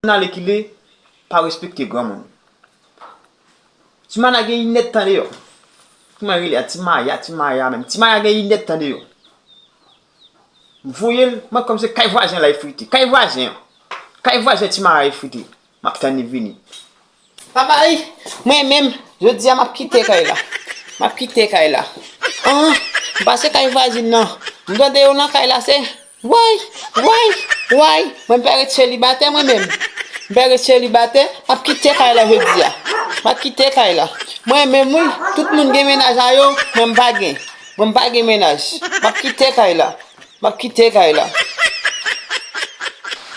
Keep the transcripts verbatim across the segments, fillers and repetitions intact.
Moun ale kile, pa respekte granmoun. Ti Maya gen inèdtan deyò. Kouman rele a? Ti Maya, Ti Maya menm. Ti Maya gen inèdtan deyò. M voye l, mwen kòm se kay vwazen la efrite. Kay vwazen an. Kay vwazen Ti Maya efrite. M ap tann li vini. Babay, mwen menm, jodi a m ap kite kay la. M ap kite kay la. An, m pase kay vwazin nan. M tande yo nan kay la, se way, way, way. Mwen m pè ret selibatè mwen menm. M pè ret selibatè, m ap kite kay la jodi a. M ap kite kay la. Mwen menm wi, tout moun gen mennaj a yo, mwen m pa gen. Mwen m pa gen mennaj. M ap kite kay la. M ap kite kay la.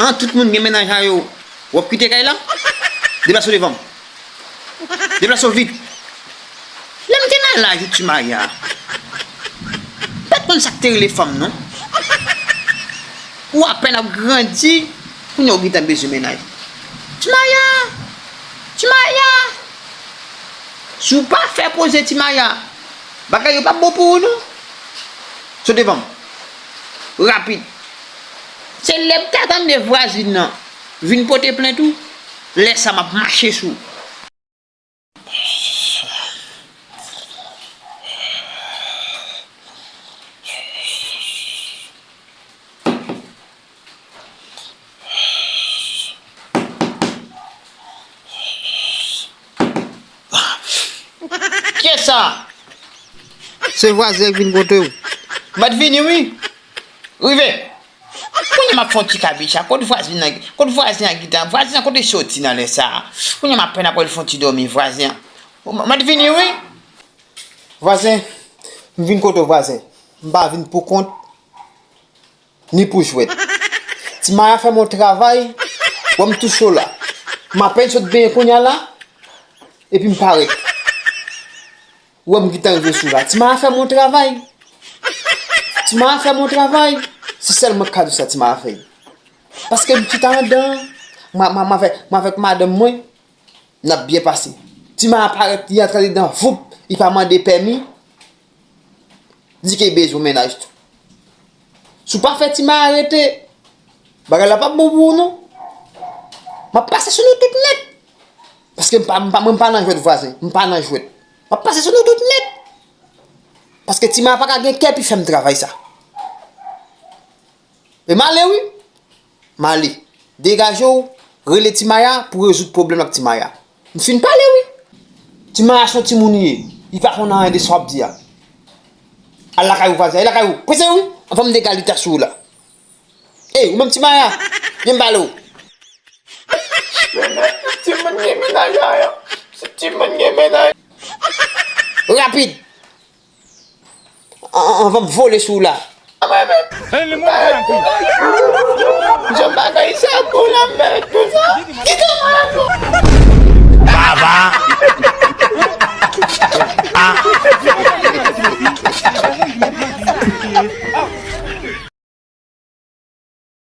An, tout moun gen mennaj a yo. W ap kite kay la? Deplase w devan m. Deplase w vit. Lè m te nan laj ou Ti Maya, m pa t konn sa k te rele fanm non. Ou apèn ap grandi, kounye a ou gentan bezwen mennaj. Ti Maya! Ti Maya! Si w pa fè poze Ti Maya, bagay yo p ap bon pou ou non. Sot devan m. Rapid. Se lè m ta tande vwazin nan vin pote plent ou, lè sa m ap mache sou ou. Kiyès sa? Se vwazen k vin kote w. M pa t vini wi. Rive. Kounye a m ap fè yon ti kabicha. Kot vwazen nan? Kot vwazen an gentan? Vwazen an kote soti nan lè sa a? Kounye a m apèn ap wè l fè yon ti dòmi vwazen an. M pa t vini wi. Vwazen, m vin kote w vwazen. M pa vin pou kont ni pou jwèt. Ti Maya fè m yon travay, wè m touche w la. M apèn sot benyen kounye a la, epi m parèt. Wè m gentan rive sou la. Ti Maya fè m yon travay. Ti Maya fè m yon travay. Se sèl mwen k ka di w sa Ti Maya fè. Paske m chita anndan, m, m, m avèk, m avèk madanm mwen, n ap byen pase. Ti Maya parèt, li antre anndan, voup, li pa mande pèmi. Di ke bezwen mennaj tou. Si w pa fè Ti Maya rete, bagay la p ap bon pou ou non. M ap pase sou nou tout nèt. Paske m pa, m pa, mwen m pa nan jwèt vwazen. M pa nan jwèt. M ap pase sou nou tout nèt. Paske Ti Maya pa ka gen kè pou fè m travay sa. E m ale wi. M ale. Degaje w, rele Ti Maya pou rezoud pwoblèm ak Ti Maya. M fin pale wi. Ti Maya se yon timoun li ye. Li pa konn anyen de sa w ap di a. Al lakay ou vwazen, al lakay ou. Prese wi. Anvan m degalita sou ou la. Ey, ou menm Ti Maya, vin m pale w. Timoun gen mennaj la, yo. Timoun gen mennaj. Rapid. An, an, anvan m vole sou ou la. Mwen menm. Jan bagay sa pou la mèt tou sa. Kite